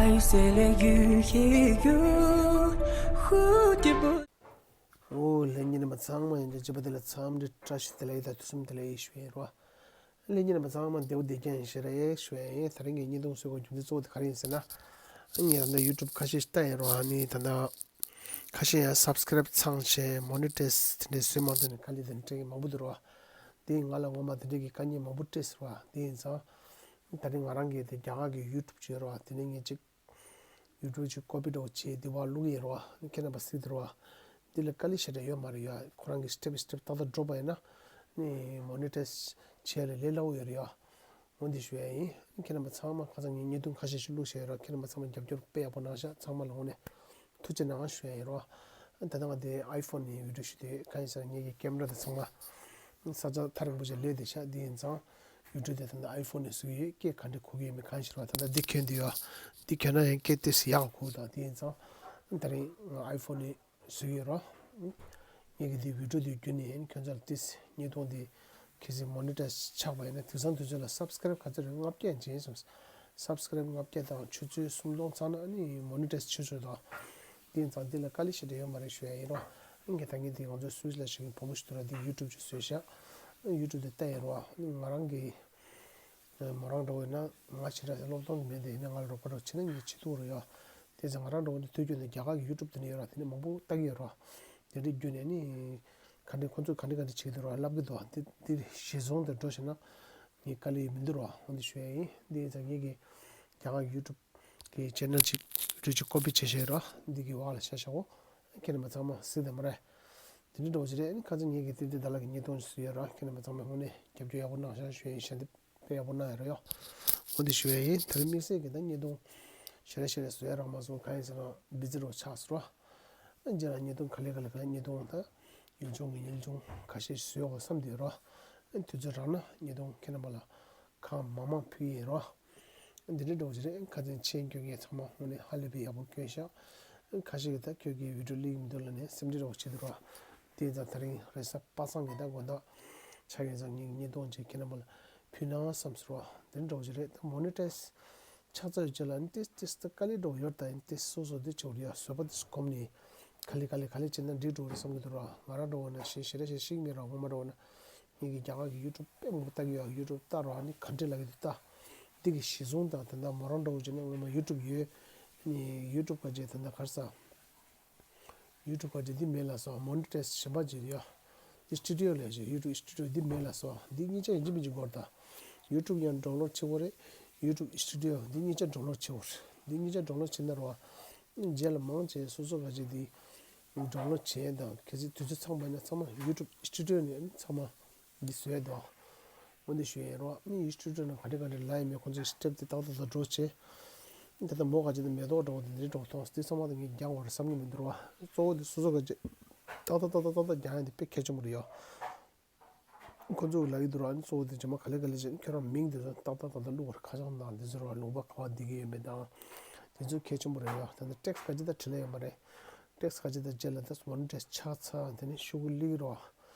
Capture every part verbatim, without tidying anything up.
爱谁来愈黑又忽地不 ཨོ་ལྷན་རྒྱས་རྣམ་པ་ཚང་མ་ཡིན་གཅིག་པ་དེ་ལ་འཚམས་འདྲི་བཀྲ་ཤིས་བདེ་ལེགས་དང་དུས་གསུམ་བདེ་ལེགས་ཞུ་ཡིན་རོ། ལྷན་རྒྱས་རྣམ་པ་ཚང་མ་བདེ་པོ་བདེ་རྐྱང་ཡིན་ཞེས་རེ་ཞུ་ཡ་ཡིན། དེ་རིང་གི་བརྙན་ཐུང་བཟོ་དགོས་རྒྱུ་མཚན་གཙོ་བོ་དེ་ག་རེ་ཡིན་ཟེར་ན། ངས་ད་ལྟ་ཡུ་ཊུབ་ཁ་ཤས་ཤིག་ལྟ་ཡིན་རོ། ཨ་ནི་ད་ལྟ་ཁ་ཤས་ཡང་སབ་སི་ཀེ་རེབ་ཚང་བྱས་མོ་ནི་ཊའི་ཛི་དེ་འདྲའི་བཟོས་མ་ཐུབ་ནས་དཀའ་ལས་དེ་འདྲ་སྤྲད་མཁན་མང་པོ་འདུག་རོ། དེ་ང་ལ་ངོ་མ་དེ་འདྲའི་གི་དཀའ་ངལ་མང་པོ་འཕྲད་སོང་རོ། དེ་ཡིན་ཙང་། ད་རིང་ང་རང་གིས་དེ་རྒྱ་གར་གི་ཡུ་ཊུབ་ཅིག་ཡོད་རོ། དེ་ནས་ངས་ཅིག་ཡུ་ཊུབ་ཅིག་ཀོ་པི་འདྲ་བོ་བྱས་དེ་བར་བླུགས་ཡིན་རོ། ཁྱེད་རྣམ་པ་གཟིགས་དེ་རོ། འདི་ལ་དཀའ་ལས་ཞེ་དྲག་ཡོད་མ་རེད་ཡ། ཁོ་རང་གི་སི་ཊེབ་སི་ཊེབ་ཏག་ཏག་འགྲོ་པ་ཡིན་ན། ནི་མོ་ནི་ཊའི་ཛི་བྱས་ལས་ལས་སླ་བོ་ཡོད་རེད་ཡ། འོ་འདི་ཞུ་ཡ་ཡིན། ཁྱེད་རྣམ་པ་ཚང་མ་ཁ་སང་ངས་བརྙན་ཐུང་ཁ་ཤས་ཤིག་བླུགས་བཞག་ཡོད་ར། ཁྱེད་རྣམ་པ་ཚང་མ་རྒྱབ་སྐྱོར་དཔེ་ཡག་པོ་གནང་ཤག་ཚང་མ་ལ་དངོས་གནས་ཐུགས་རྗེ་གནང་ཞུ་ཡ་ཡིན་རོ། ད་ལྟ་ང་འདི་ཨའི་ཕོན་ནས་བི་ཌིའོ་ཞུ་དེ་གང་ཡིན་ཟེར་ན་ངེད་ཀྱི་ཀེམ་ར་དེ་ཚང་མ་ས་ཆ་ཐག་རིང་པོ་ཞིག་སླེབས་བསྡད་ཤག་འདི་ཡིན་ཙང་ཡུ་ཊུབ་དེ་ད་ལྟ་ཨའི་ཕོན་ནས་བཟོ་གི་ཡོད། སྐད་ག་འདྲ་གོ་གི་ཡོད་མེད་གང་ཤེས་རོ། ད་ལྟ་འདི་གྱོན་དུ་ཡོད། འདི་གྱོན་ན་ཡང་སྐད་ཏོག་ཙམ་ཡག་གོ། ད་འདི་ཡིན་ཙང་ད་རིང་ཨའི་ཕོན་ནས་བཟོས་ཡོད་རོ། ངེད་ཀྱི་འདི་བི་ཌིའོ་འདི་བརྒྱུད་ནས་ཁྱོད་ཚོ་ལ་ཏིས་བརྙན་ཐུང་འདི་གལ་སྲིད་མོ་ནི་ཊའི་ཛི་ཆགས་པ་ཡིན་ན་དེང་སང་དུས་ཚོད་ལ་སབ་སི་ཀེ་རེབ་ག་ཚོད་རེད། ལྔ་བརྒྱ་ཡིན་ཅིང་སོང་། སབ་སི་ཀེ་རེབ་ལྔ་བརྒྱ་དང་ཆུ་ཚོད་སུམ་སྟོང་ཚང་ན་ཨ་ནི་མོ་ནི་ཊའི་ཛི་ཆོག་ཆོག་དང་། དེ་ཡིན་ཙང་འདི་ལ་དཀའ་ལས་ཞེ་དྲག་ཡོད་མ་རེད་ཞུ་ཡ་ཡིན་རོ། ངས་ད་ངས་འདི་ང་ཚོའི་སུད་སི་ལ་བཞུགས་མཁན་བུ་མོ་ཞིག་འདུག་ར། འདི་ཡུ་ཊུབ་ཅིག་བཟོས་ཤག་ཡུ་ཊུབ་དེ་ལྟ་ཡིན་རོ། ང་རང་གི་མོ་རང་འདྲ་བོ་ཡིན་ན་ང་ཞེ་དྲག་སློབ་སྟོན་མེད་དེ་ཡིན་ན་ང་ལ་རོགས་པ་འདྲ་བོ་བྱེད་ན་ངས་བྱེད་ཐུབ་རེད་ཡ། དེ་ཚེ་ང་རང་འདྲ་བོ་ནི་དུས་རྒྱུན་ནས་རྒྱ་གར་གྱི་ཡུ་ཊུབ་དེ་ནས་ཡོད་ར། དེ་ནས་མང་པོ་ལྟ་གི་ཡོད་ར། དེ་འདྲའི་བརྒྱུད་ནས་ནི་ག་འདྲའི་ཁོ་ཚོས་ག་འདྲའི་ག་འདྲའི་བྱེད་ཀྱི་འདུག་ར་ལབ་ཀྱི་འདུག་འདི་འདི་གཞི་བཟུང་དེ་འགྲོ་ཤེ་ན་ངས་དཀའ་ལས་མི་འདུག་ར། འོ་འདི་ཞུ་ཡ་ཡིན། འདི་ཡིན་ཙང་ངེད་ཀྱི་རྒྱ་གར་གྱི་ཡུ་ཊུབ་གི་ཆེ་ནལ་ཅིག་ཡུ་ཊུབ་ཅིག་ཀོ་པི་བྱས་བྱས་ར་འདི་གི་འོག་ལ་བཞག་བཞག་གོ། ཁྱེད་རྣམ་པ་ཚང་མ་གཟིགས་དང་མ་རེད། དེ་འདྲའི་འགྲོ་བ་ཞིག་རེད། ཨ་ནི་ཁ་སང་ངེད་ཀྱི་ཏིག་ཏིག་ད་ལག་གི་བརྙན་ཐུང་ཞིག་བཟོས་ཡོད་ར། ཁྱེད་རྣམ་པ་ཚང་མས་དངོས་གནས་རྒྱབ་སྐྱོར་ཡག་པོ་གནང་ཤག་ཞུ་ཡ་ཡིན། ཞལ་འདེབས་དཔེ་ཡག་པོ་གནང་ཡོད་ར་ཡོ། འོ་འདི་ཞུ་ཡ་ཡིན། དེ་རིང་དམིགས་བསལ་གྱི་ད་བརྙན་ཐུང་ཞེ་དྲག་ཞེ་དྲག་བཟོ་ཡ་རག་མ་སོང་། གང་ཡིན་ཟེར་ན་བི་ཛི་རུ་ཆགས་སོང་ར། ཨ་རྗེས་ལ་བརྙན་ཐུང་ག་ལེ་ག་ལེ་ག་ལེ་བརྙན་ཐུང་ད་ཡུལ་ལྗོངས་ཀྱི་ཡུལ་ལྗོངས་ཁ་ཤས་བཟོ་ཡོང་བསམ་བསྡད་ཡོད་ར། ཨ་དུས་ཚོད་རག་ན་བརྙན་ཐུང་ཁྱེད་རྣམ་པ་ལ་གང་མང་མང་ཕུལ་ཡིན་ར། འདི་འདྲའི་འགྲོ་བཞིན་རེད། ཁ་སང་མཆན་སྐྱོན་མཁན་ཚང་མ་དངོས་གནས་ཧ་ལས་པའི་ཡག་པོ་སྐྱོན་ཤག་ཁ་ཤས་ཀྱིས་ད་ཁྱོད་ཀྱིས་བི་ཌིའོ་ལེགས་མི་འདུག་ལབ་ནས་སེམས་ཁྲལ་རོགས་བྱེད་འདུག་ར། དེ་ཙང་དེ་རིང་རེས་གཟའ་པ་སངས་ཀྱི་ད་དགོང་དག་ཆ་ཡོད་ཙང་ངས་བརྙན་ཐུང་ཅིག་ཁྱེད་རྣམ་པ་ལ་ཕུལ་ན་བསམ་སོང་ར། འདི་འདྲ་འགྲོ་བཞིན་རེད། ད་མོ་ནི་ཊའི་ཛི་ཆགས་ཚར་རྗེས་ལ་ནི་ཏིས་ཏིས་ད་དཀའ་ལས་འགྲོ་ཡོད། ད་ཡིན་ཏིས་སོ་སོ་འདི་ཆོག་རེད་ཡ། བཟོད་པ་ཏིས་སྒོམ་ནས་ག་ལེ་ག་ལེ་ག་ལེ་བྱས་ན་འགྲིག་འགྲོ་རེད་བསམ་གྱི་འདུག་ར། ང་རང་འདྲ་བོ་ན་ཞེ་ཞེ་ར་ཞེ་ཞིག་མེད་ར། ངོ་མ་འདྲ་བོ་ན་ངེད་ཀྱི་རྒྱ་གར་གྱི་ཡུ་ཊུབ་དཔེ་མང་པོ་ལྟ་གི་ཡོད། ཡུ་ཊུབ་ལྟ་རོགས་ནི་ག་འདྲས་ལབ་ཀྱི་འདུག་ལྟ། འདི་གི་གཞི་བཟུང་དང་དེ་འདྲ་མོ་རང་འདྲ་བོ་བྱས་ན་ངོ་མ་ཡུ་ཊུབ་ཡོད། ནི་ཡུ་ཊུབ་ག་རེ་དེ་འདྲ་ག་རེ་ཟ། ཡུ་ཊུབ་ག་རེ་འདི་མེད་ལ་སོ། མོ་ནི་ཊའི་ཛི་གཞན་པ་ཅིག་ཡོད། སི་ཊུ་ཌི་ཡོ་ལབ་ཡོད། ཡུ་ཊུབ་སི་ཊུ་ཌི་ཡོ་འདི་མེད་ལ་སོ། འདི་གཉིས་ཆ་ཡིན་གཅིག་མིན་གཅིག་དགོས་རེད་ད། ཡུ་ཊུབ་ཡང་ཌའུན་ལོཌ་བྱེད་དགོས་རེད། ཡུ་ཊུབ་སི་ཊུ་ཌི་ཡོ་འདི་གཉིས་ཆ་ཌའུན་ལོཌ་བྱེད་དགོས་རེད། འདི་གཉིས་ཆ་ཌའུན་ལོཌ་བྱེད་ན་རོ། རྗེས་ལ་མང་ཆེ་སོ་སོ་ག་རེ་འདི་ཌའུན་ལོཌ་བྱས་དང་གལ་སྲིད་དུས་ཚོད་ཚང་པ་ཡིན་ན་ཚང་མ་ཡུ་ཊུབ་སི་ཊུ་ཌི་ཡོ་ནས་ཚང་མ་འདི་བཟོས་དང་། འོ་འདི་ཞུ་ཡིན་རོ། མི་ཡུ་ཊུབ་ནང་ག་འདྲ་ག་འདྲ་ལབ་ཡིན་མེད་ཁོང་ཚོས་སི་ཊེབ་དེ་ཏག་ཏག་ཏག་འགྲོ་བྱས། ད་ལྟ་མོ་ག་ཅིག་ད་མེ་ཏོག་འདྲ་བོ་དེ་འདྲའི་འགྲོ་གཏོང་དེ་ཚང་མ་ད་ངས་རྒྱག་དགོས་རེད་བསམ་གྱི་མི་འདུག་རོ། གཙོ་བོ་དེ་སོ་སོ་ག་ཅིག་ཏག་ཏག་ཏག་ཏག་ཏག་ཏག་རྒྱག་ཡ་དེ་དཔེ་གལ་ཆེན་པོ་རེད་ཡོ། ཁོང་ཚོ་ལབ་ཀྱི་འདུག་ར། ཨ་ནི་གཙོ་བོ་དེ་རྗེས་མ་ག་ལེ་ག་ལེ་བྱས་ནས་ཁྱོད་རང་མིང་དེ་ཚོ་ཏག་ཏག་ཏག་ཏག་བླུགས་པར་ཁ་བྱང་དང་དེ་ཚོ་ར་ལུང་པ་ག་པར་བསྡད་ཀྱི་ཡོད་མེད་དང་དེ་ཚོ་གལ་ཆེན་པོ་རེད་ཡ། ད་ནི་ཊེག་སི་ག་ཅི་ད་བྲིས་ལ་ཡོད་མ་རེད། ཊེག་སི་ག་ཅི་ད་རྗེས་ལ་ད་མོ་ནི་ཊའི་ཛི་ཆགས་ཚར་དེ་ནས་ཤོག་གུ་སླེབས་ཀྱི་རེད་བ།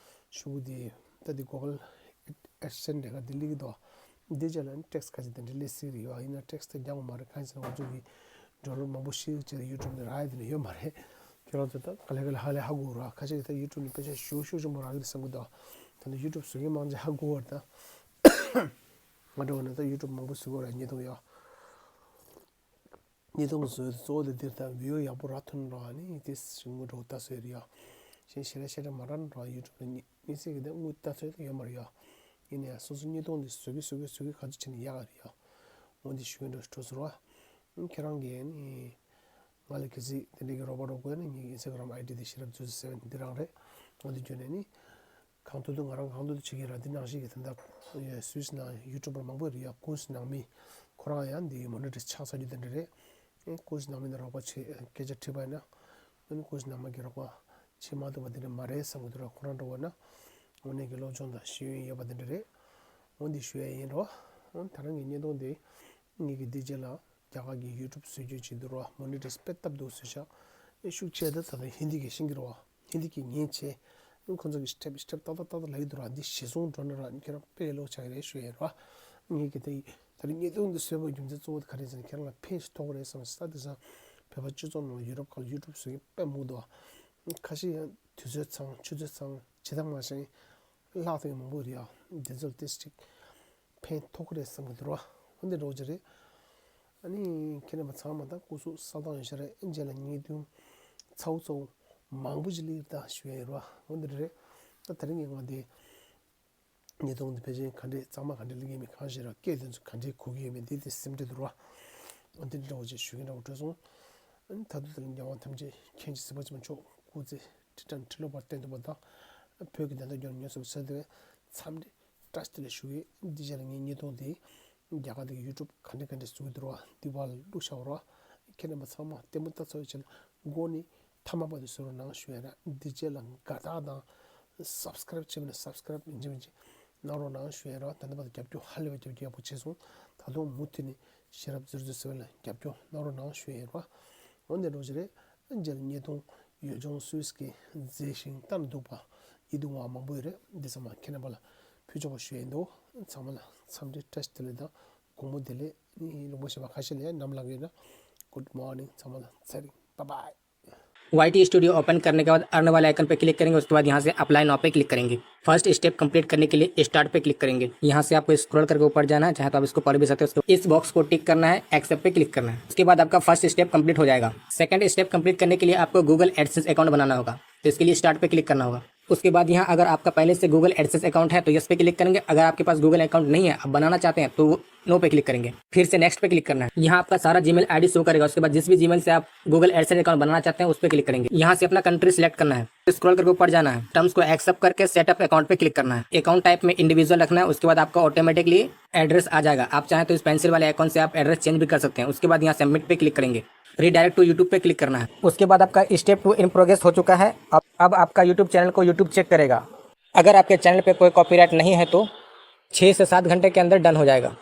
ཤོག་གུ་དེ་ད་དེ་གུ་གལ་ཨེཌ་སེན་ཌི་ག་དེ་སླེབས་ཀྱི་འདུག་བ། འདི་རྗེས་ལ་ནི་ཊེག་སི་ག་ཅི་ད་འདི་སླེབས་སྲིད་ཀྱི་རེད་ཡ། ཡིན་ན་ཊེག་སི་ད་རྒྱག་དགོས་མ་རེད། གང་ཡིན་ཟེར་ན་ང་ཚོ་གི་ཌའུན་ལོཌ་མང་པོ་ཤེས་ཀྱི་རེད། ཡུ་ཊུབ་ནས་རག་ཡ་དེ་ནས་ཡོད་མ་རེད། ཁྱེད་རང་ཚོ་ད་ག་ལེ་ག་ལེ་ཧ་ལས་ཧ་གོ་ར། ཁ་ཤས་ཀྱིས་ད་ཡུ་ཊུབ་ནས་དཔེ་ཆ་ཞེ་པོ་ཤུགས་ཆེན་པོ་རག་གི་རེད་བསམ་གྱི་འདུག་ད་ནི་ཡུ་ཊུབ་བཟོ་མཁན་མང་ཆེ་ཧ་གོ་བ་རེད་ད། ང་འདྲ་བོ་ན་ད་ཡུ་ཊུབ་མང་པོ་བཟོ་དགོས་རེད། བརྙན་ཐུང་ཡོད། བརྙན་ཐུང་བཟོས་ཏེ་གཙོ་བོ་དེ་འདིར་ད་བིའུ་ཡག་པོ་རག་ཐུབ་ན་རོགས་ནི་དེ་དངུལ་འགྲོ་ལྟ་སྲོལ་རེད་ཡ། གཞན་ཞེ་དྲག་ཞེ་དྲག་མ་རག་ན་རོགས་ཡུ་ཊུབ་ལ་དམིགས་བསལ་གྱི་ད་དངུལ་ལྟ་སྲོལ་ཡོད་མ་རེད་ཡ། ཡིན་ན་ཡང་སོ་སོ་བརྙན་ཐུང་འདི་བཟོ་གི་བཟོ་གི་བཟོ་གི་ག་ཚོད་བྱས་ན་ཡག་ག་རེད་ཡ། འོ་འདི་ཞུ་གི་འདུག་འགྲོ་ཟེར་བ། ཁྱེད་རང་གིས་ནི་ང་ལ་གལ་སྲིད་དེ་འདྲའི་གི་རོགས་པ་རོགས་དགོས་ན་ངའི་ཨིན་སི་ཊ་གྷི་རམ་ཨའི་ཌི་དེ་ཤེས་རབ་ཇོ་སི་སེ་བེན་འདི་རང་རེད། འོ་འདི་བརྒྱུད་ནས་ནི་གང་ཐུབ་ཐུབ་ང་རང་གང་ཐུབ་ཐུབ་བྱེད་ཀྱི་ར། འདི་ནང་བཞིན་གྱི་ད་ལྟ་སུད་སི་ནང་ཡུ་ཊུབ་པར་མང་པོ་རེད་ཡ། ཀུན་སི་ནང་མི་ཁོ་རང་ཡང་འདི་མོ་ནི་ཊའི་ཛི་ཆགས་ཚར་རྒྱུ་དེ་འདྲ་རེད། ཨེ་ཀུན་སི་ནང་མི་ནས་རོགས་པ་བྱེད་སྐད་ཆ་དྲིས་པ་ཡིན་ན་ཨ་ནི་ཀུན་སི་ནང་མི་གི་རོགས་པ་བྱེད་མ་ཐུབ་པ་དེ་འདྲ་མ་རེད་བསམ་གྱི་འདུག་ར། ཁོ་རང་འདྲ་བོ་ན་དངོས་གནས་ཀྱི་སློབ་སྦྱོང་དང་ཤེས་ཡོན་ཡོད་པ་དེ་འདྲ་རེད། འོ་འདི་ཞུ་ཡ་ཡིན་རོ། འོ་ད་རང་གི་བརྙན་ཐུང་དེ་ངེད་ཀྱི་འདི་རྗེས་ལ་རྒྱ་གར་གྱི་ཡུ་ཊུབ་བཟོ་རྒྱུ་བྱེད་འདུག་རོ། མོ་ནི་ཊའི་ཛི་དཔེ་སྟབས་སྡུག་བཟོས་ཤག་ཨེ་ཤུགས་ཆེ་ད་ད་ལྟ་ཧིན་དི་གི་ཤེས་ཀྱི་རོ། ཧིན་དི་གི་ཉན་ཆེ། ཨེ་ཁོ་ཚོ་གི་སི་ཊེབ་སི་ཊེབ་ཏག་ཏག་ཏག་ཏག་ལབ་ཀྱི་འདུག་ར། འདི་གཞི་བཟུང་འགྲོ་ན་ར་ཁྱེད་རང་དཔེ་ལོག་ཆགས་ཀྱི་རེད་ཞུ་ཡ་ཡིན་རོ། ངས་ཀྱི་དེ་ད་རིང་བརྙན་ཐུང་འདི་བཟོས་པའི་རྒྱུ་མཚན་གཙོ་བོ་དེ་ག་རེ་ཟེར་ན། ཁྱེད་རང་ལ་ཕན་ཞིག་ཐོགས་ཀྱི་རེད་བསམ་ས་དེ་སང་བོད་པ་སྤྱི་ཚོགས་ནང་ལ་ཡུ་རོབ་ཁག་ལ་ཡུ་ཊུབ་བཟོ་མཁན་དཔེ་མང་འདུག་ཁ་ཤས་ཡང་དུས་ཚོད་ཚང་། ཆུ་ཚོད་ཚང་། བྱེད་སྟངས་མ་ཤེས། ལྷག་ཏུ་ཡང་མང་པོ་རེད་ཡ། འདི་ཚོ་ལ་ཏོག་ཙམ་ཅིག་ཕན་ཐོགས་ཀྱི་རེད་བསམ་གྱི་འདུག་ར། འོ་འདི་འདྲ་བོ་ཅིག་རེད། ཨ་ནི་ཁྱེད་རྣམ་པ་ཚང་མ་ད་སྐུ་གཟུགས་གསལ་ཐང་ཡོད་ཤག་རེད། རྗེས་ལ་བརྙན་ཐུང་ཚ་བོ་ཚ་བོ་མང་པོ་ཅིག་སླེབས་ད་ཞུ་ཡ་ཡོད་ར། འོ་འདི་རེད། ད་དེ་རིང་གི་ང་འདི་བརྙན་ཐུང་འདི་ཕལ་ཆེར་ག་འདྲས་གཙང་མ་ག་འདྲས་སླེབས་ཀྱི་མེད། གང་ཞིག་ར་སྐད་དེ་ཚོ་ག་འདྲས་གོ་གི་ཡོད་མེད་འདི་དེ་སེམས་ཁྲལ་འདུག་ར། འོ་འདི་འདྲ་བོ་ཅིག་ཞུ་གི་འདྲ་བོ་སྤྲོད་སོང་། ཨ་ནི་ད་དུང་དེ་ལ་རྒྱལ་དབང་ཐམས་ཅད་མཁྱེན་ཅིང་གཟིགས་པ་ཆེན་པོ་མཆོག་སྐུ་ཚེ་ཁྲི་ཕྲག་ཁྲི་ལོ་བར་བརྟན་ཐུབ་པ་དང་། བོད་ཀྱི་བདེན་མཐའ་མགྱོགས་ནས་མྱུར་སོང་བའི་ཚུལ་དེ་བས་འཚམས་འདྲི་བཀྲ་ཤིས་བདེ་ལེགས་ཞུ་གི། འདི་རྗེས་ལ་ངའི་བརྙན་ཐུང་དེ་རྒྱ་གར་དེ་གི་ཡུ་ཊུབ་ག་འདྲས་ག་འདྲས་བཟོ་གི་འདུག་ར། འདི་བར་བླུགས་བཞག་ར། ཁྱེད་རྣམ་པ་ཚང་མ་ལྟད་མོ་ལྟ་ཚར་བའི་རྗེས་ལ་མགོ་ནས་མཐའ་མ་བར་དུ་གཟིགས་རོགས་གནང་ཞུ་ཡ་ར། འདི་རྗེས་ལ་དགའ་རྟགས་དང་སབ་སི་ཀ་རེབ་བྱས་པ་ན་སབ་སི་ཀ་རེབ་ཡིན་གཅིག་མིན་གཅིག་གནང་རོགས་གནང་ཞུ་ཡ་ར། ད་ལྟ་བར་དུ་རྒྱབ་སྐྱོར་ཧ་ལས་པའི་རྒྱབ་སྐྱོར་ཧ་ལས་པ་ཡག་པོ་བྱས་སོང་། ད་དུང་མུ་མཐུད་ནས་ཤེས་རབ་ཟུར་ཟུར་ཟེར་བ་ལ་རྒྱབ་སྐྱོར་གནང་རོགས་གནང་ཞུ་ཡ་ཡིན་ར། འོ་འདི་འདྲ་བོ་ཅིག་རེད། རྗེས་ལ་བརྙན་ཐུང་ཡུལ་ལྗོངས་སུད་སི་གི་མཛེས་ཤིང་ལྟ་ན་སྡུག་པ་ཡིད་དུ་འོང་བ་མང་པོ་ཡོད་རེད། འདི་ཚང་མ་ཁྱེད་རྣམ་པ་ལ་ཕུལ་ཆོག་པ་ཞུ་ཡ་ཡིན་འདུག་ཚང་མ་ལ་འཚམས་འདྲི་བཀྲ་ཤིས་བདེ་ལེགས་དང་དགོང་མོ་བདེ་ལེགས། ནི་ལུང་པ་གཞན་པ་ཁ་ཤས་ལ་ཡང་ནམ་ལངས་ཡོད་ན། Good morning ཚང་མ་ལ་ཚེ་རིང་། Bye bye. Y T studio open करने के बाद अर्न वाले आइकन पे क्लिक करेंगे। उसके बाद यहाँ से अप्लाई नाउ पे क्लिक करेंगे। फर्स्ट स्टेप कंप्लीट करने के लिए स्टार्ट पे क्लिक करेंगे। यहाँ से आपको स्क्रॉल करके ऊपर जाना है, चाहे तो आप इसको पढ़ भी सकते हो। उसके इस बॉक्स को टिक करना है, एक्सेप्ट पे क्लिक करना है। उसके बाद आपका फर्स्ट स्टेप कंप्लीट हो जाएगा। सेकंड स्टेप कंप्लीट करने के लिए आपको गूगल एडसेंस अकाउंट बनाना होगा। तो इसके लिए स्टार्ट पे क्लिक करना होगा। उसके बाद यहाँ अगर आपका पहले से गूगल एडसेंस अकाउंट है तो यस पे क्लिक करेंगे। अगर आपके पास गूगल अकाउंट नहीं है, आप बनाना चाहते हैं, तो नो पे क्लिक करेंगे। फिर से नेक्स्ट पे क्लिक करना है। यहाँ आपका सारा जीमेल आईडी शो करेगा। उसके बाद जिस भी जीमेल से आप गूगल एडसेंस अकाउंट बनाना चाहते हैं, उस पे क्लिक करेंगे। यहाँ से अपना कंट्री सिलेक्ट करना है, स्क्रॉल करके ऊपर जाना है, टर्म्स को एक्सेप्ट करके सेटअप अकाउंट पे क्लिक करना है। अकाउंट टाइप में इंडिविजुअल रखना है। उसके बाद आपका ऑटोमेटिकली एड्रेस आ जाएगा। आप चाहें तो इस पेंसिल वाले आइकॉन से आप एड्रेस चेंज भी कर सकते हैं। उसके बाद यहाँ सबमिट पे क्लिक करेंगे, रीडायरेक्ट टू यूट्यूब पे क्लिक करना है। उसके बाद आपका स्टेप टू इन प्रोग्रेस हो चुका है। अब अब आपका यूट्यूब चैनल को यूट्यूब चेक करेगा। अगर आपके चैनल पे कोई कॉपीराइट नहीं है तो छः से सात घंटे के अंदर डन हो जाएगा।